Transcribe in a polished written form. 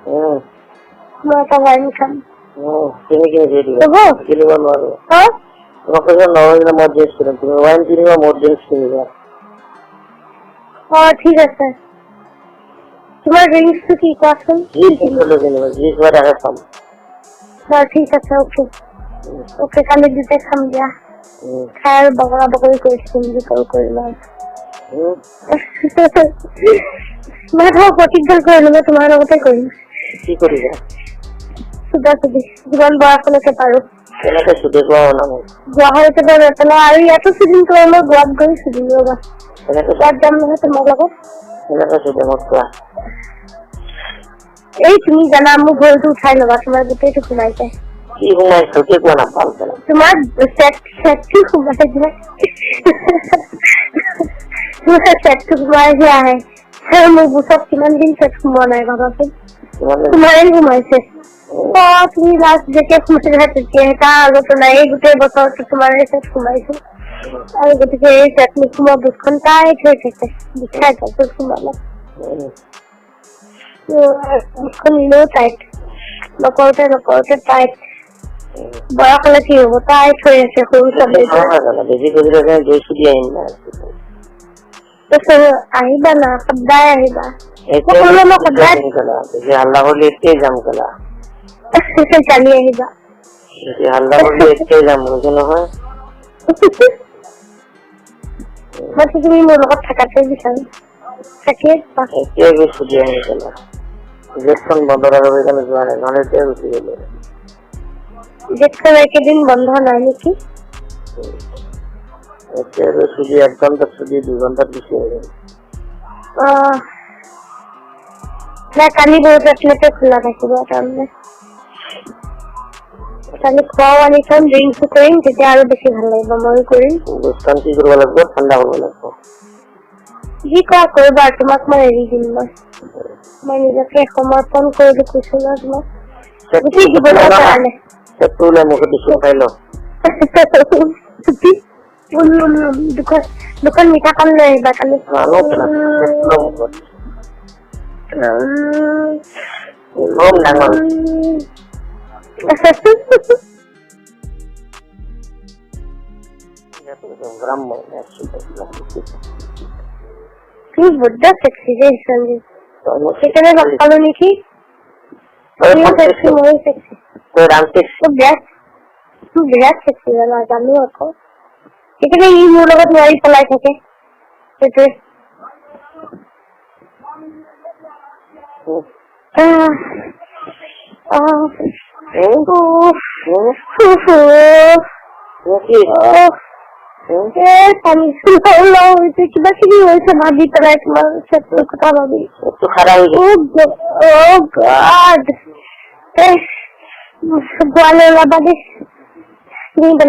মই এটা ৱাইন খাম। তুমি কিনি দিয়ে দিবা। হ'ব। কিনিব নোৱাৰো। হা? তোমাক কৈছো নহয়, মই ড্ৰিংকছ কিনিম, তুমি ৱাইন কিনিবা, মোৰ ড্ৰিংকছ কিনিবা। অ, ঠিক আছে। তোমাৰ ড্ৰিংকছটো কি কোৱাচোন? যি কিনিব কিনিবা, যি খোৱা তাকে খাম। অ, ঠিক আছে, অ'কে অ'কে কালি দুটাই খাম দিয়া। খাই আৰু বগৰা বগৰী কৰি থাকিম, যি কৰো কৰিম আৰু। মানে ধৰক প্ৰতিজ্ঞা কৰিলো, মই তোমাৰ লগতে কৰিম। কি কৰিবা? চুদা চুদি যিমান বয়সলৈকে পাৰো। কেনেকে চুদে, কোৱা না মোক। গুৱাহাটীতে বাৰু নেপেলাও আৰু ইয়াতো চুদিম তোমাৰ, মই গোৱাত গৈ চুদিম, ৰ'বা। কেনেকে? গোৱাত যাম নহয় তোমাৰ লগত। কেনেকে চুদে, মোক কোৱা। এই তুমি জানা, মোৰ ভৰিটো উঠাই ল'বা, তোমাৰ গোটেইটো সোমাই যায়। কি সোমাই, ভালকে কোৱা না, ভাল কেনে। তোমাৰ চেটটো সোমাই যায়, তোমাৰ চেটটো সোমাই যে আহে। আৰু মোৰ বুচত কিমান দিন চেট সোমোৱা নাই ভাবাচোন। কিমান? তোমাৰে সোমাইছে। অ, তুমি লাষ্ট যেতিয়া সোমাইছিলা তেতিয়াহে, তাৰ আগতো নাই। এই গোটেই বছৰটো তোমাৰে চেট সোমাইছে আৰু গতিকে এই চেট নোসোমোৱা বুটখন টাইট হৈ থাকে, বিষাই তাৰপিছত সোমালে। বুটখন এনেও টাইট নকৰোতে নকৰোতে টাইট। বয়স হলে কি হব, টাইট হৈ আছে সৰু ছোৱালী। বেছি কৰিলে গৈ চুদি আহিম না। তাৰপিছত আহিবা না, সদায় আহিবা। মই ক'লো, মই সদায় বেছি হাল্লা কৰিলে এতিয়াই যাম কেলা। কালি আহিবা। বেছি হাল্লা কৰিলে এতিয়াই যাম, কৈছো নহয়। মইতো তুমি মোৰ লগত থকাটোৱে বিচাৰো, থাকিয়ে পাবা। এতিয়াই গৈ চুদি আহিম কেলা। গেটখন বন্ধ থকাৰ কাৰণে যোৱা নাই, নহ'লে এতিয়াই গুচি গ'লো। গেটখন এইকেইদিন বন্ধ নাই নেকি? এতিয়া গৈ চুদি 1 ঘণ্টাত চুদি 2 ঘণ্টাত গুচি আহিম। অ নাই, কালি বহুত ৰাতিলৈকে খোলা থাকিব। তাৰমানে কালি খোৱাও আনি থম, ড্ৰিংকছো কৰিম, তেতিয়া আৰু বেছি ভাল লাগিব। ময়ো কৰিম। বুটখন কি কৰিব লাগিব? ঠাণ্ডা কৰিব লাগিব। যি কৰা কৰিবা, তোমাক মই এৰি দিম। মই নিজকে সমৰ্পণ কৰিলো, কৈছো ন তোমাক, গোটেই জীৱনৰ কাৰণে। চেটটো ওলাই মুখত দিছো, খাই ল। দুখন দুখন মিঠা পান লৈ আহিবা কালি। নানো কেলা, চেটটো ল মুখত। কম ডাঙৰ। ব্ৰাহ্ম। তুমি বড্ড সেক্সি দেই সঞ্জীৱ, সেইকাৰণে লগ পালো নেকি। তুমিও সেক্সি, ময়ো সেক্সি। তই ৰামটেক। বিৰাট, বিৰাট সেক্সি জানা, জানো আকৌ। সেইকাৰণে ই মোৰ লগত নোৱাৰি, পলাই থাকে সেইটোৱে। আহ, আহ, উফ, উফ, কি? উফ, এ পানী লওঁ হৈছে, কিবা কিবি হৈছে ভাবি পেলাই, তোমাৰ চেটটোৰ কথা ভাবি। একটু খাৰাপ হয়ে গেছে। ও গড, গোৱালৈ ওলাবা দেই তুমি বেলেগ।